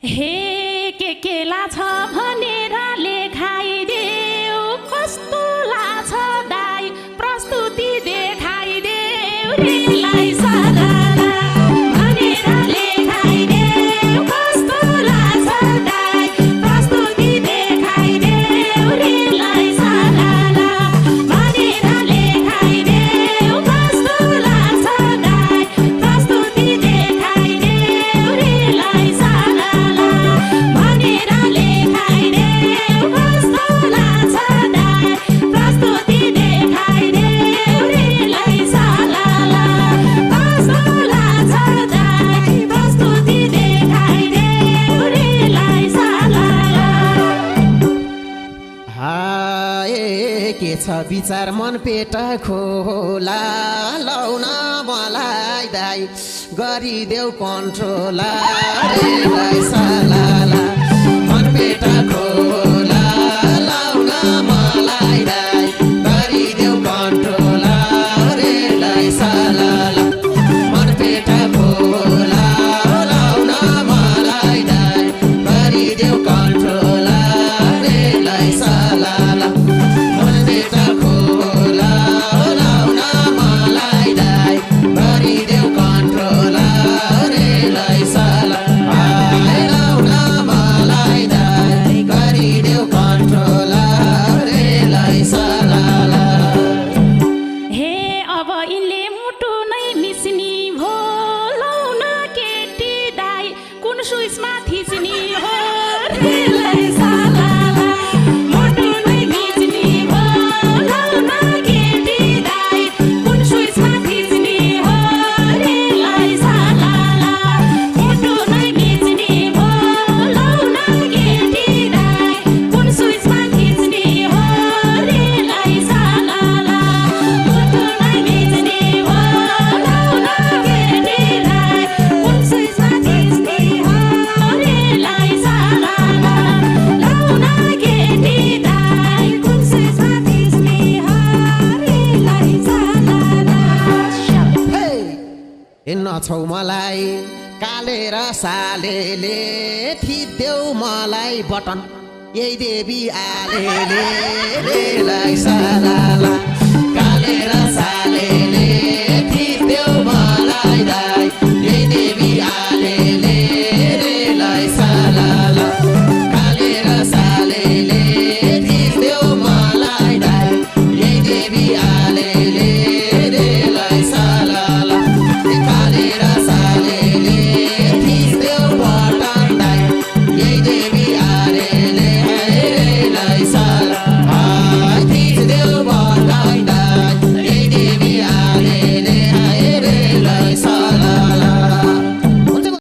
हे के लाछ भनेर लेखाइदेऊ कस्तो लाछ दाइ प्रस्तुति देखाइदेऊ रेलाई सदाला भनेर लेखाइदेऊ कस्तो लाछ दाइ प्रस्तुति देखाइदेऊ रेलाई सदाला भनेर लेखाइदेऊ कस्तो लाछ दाइ प्रस्तुति देखाइदेऊ रेलाई सदाला भनेर लेखाइदेऊ कस्तो लाछ दाइ प्रस्तुति देखाइदेऊ रेलाई सदाला कस्तो लाछ दाइ प्रस्तुति देखाइदेऊ रेलाई सदाला हाय के छ विचार मन पेट खोला लाउन मलाई दाइ गरिदेऊ कन्ट्रोल रेलाई सलाला मन पेट खोला लाउन मलाई दाइ गरिदेऊ कन्ट्रोल रेलाई सलाला मन पेट खोला लाउन मलाई दाइ गरिदेऊ कन्ट्रोल रेलाई सलाला मन पेट खोला लाउन मलाई दाइ गरिदेऊ कन्ट्रोल रेलाई सलाला लाउन मलाई दाइ गरिदेऊ कन्ट्रोल रेलाई सलाला हे अब यिनले मुटु नै मिच्ने भो लाउन केटी दाइ कुन स्विचमा थिच्ने हो रेलाई सलाला मुटु नै मिच्ने भो लाउन केटी दाइ कुन स्विचमा थिच्ने हो रेलाई सलाला मुटु नै मिच्ने भो लाउन केटी दाइ कुन स्विचमा थिच्ने हो रेलाई सलाला मुटु नै मिच्ने भो लाउन केटी दाइ कुन स्विचमा थिच्ने हो रेलाई सलाला लाउन केटी दाइ कुन स्विचमा थिच्ने हो रेलाई सलाला नछौ मलाई कालेर सालेले थिदेऊ मलाई बटन यही देवी आलेले रेलाई सलाला कालेर सालेले